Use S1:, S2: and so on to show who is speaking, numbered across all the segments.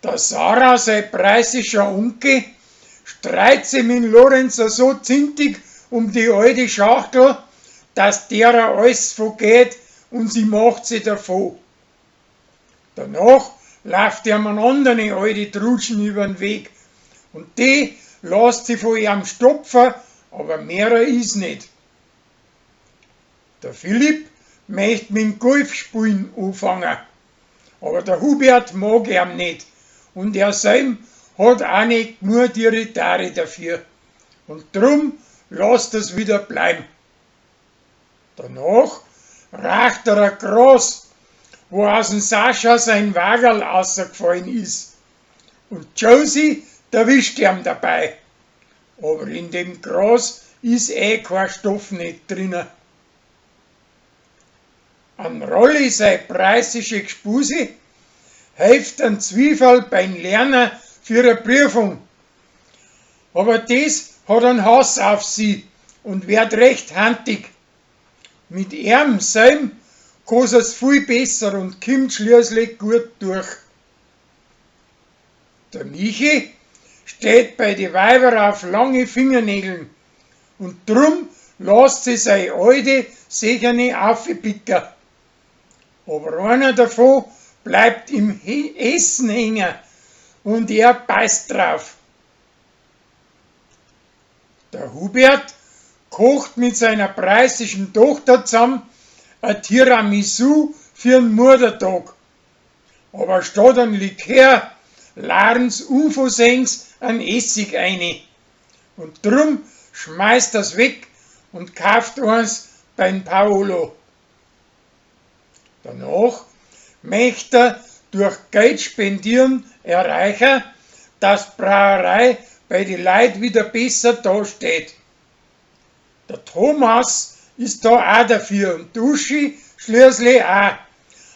S1: Der Sarah sei preußischer Onkel streit sich mit Lorenz so zintig um die alte Schachtel, dass derer alles vergeht und sie macht sie davon. Danach läuft ihm ein andere alte Trutschen übern Weg und die lässt sie von ihrem stopfen, aber mehrer is nicht. Der Philipp möcht mit Golfspielen anfangen, aber der Hubert mag ihn nicht und er selb hat auch nicht genug Diritare dafür. Und drum lasst es wieder bleiben. Danach raucht er ein Gras, wo aus dem Sascha sein Wagerl rausgefallen ist. Und Josie erwischt ihn dabei. Aber in dem Gras ist eh kein Stoff nicht drinnen. An Rolli sei preußische Gspusi hilft ein Zwiefall beim Lernen für eine Prüfung. Aber das hat einen Hass auf sie und wird recht handig. Mit ihm selb kann es viel besser und kommt schließlich gut durch. Der Michi steht bei die Weiber auf lange Fingernägeln und drum lässt sie sei alte Secherne aufpicken. Aber einer davon bleibt im Essen hängen und er beißt drauf. Der Hubert kocht mit seiner preußischen Tochter zusammen ein Tiramisu für den Muttertag. Aber statt ein Likör laden's unversehens an Essig eine. Und drum schmeißt er's weg und kauft eins beim Paolo. Danach möchte er durch Geld spendieren erreichen, dass Brauerei bei die Leut wieder besser dasteht. Der Thomas ist da auch dafür und Duschi schließlich auch.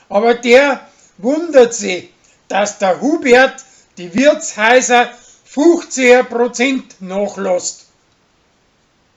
S1: Aber der wundert sich, dass der Hubert die Wirtshäuser 15% nachlässt.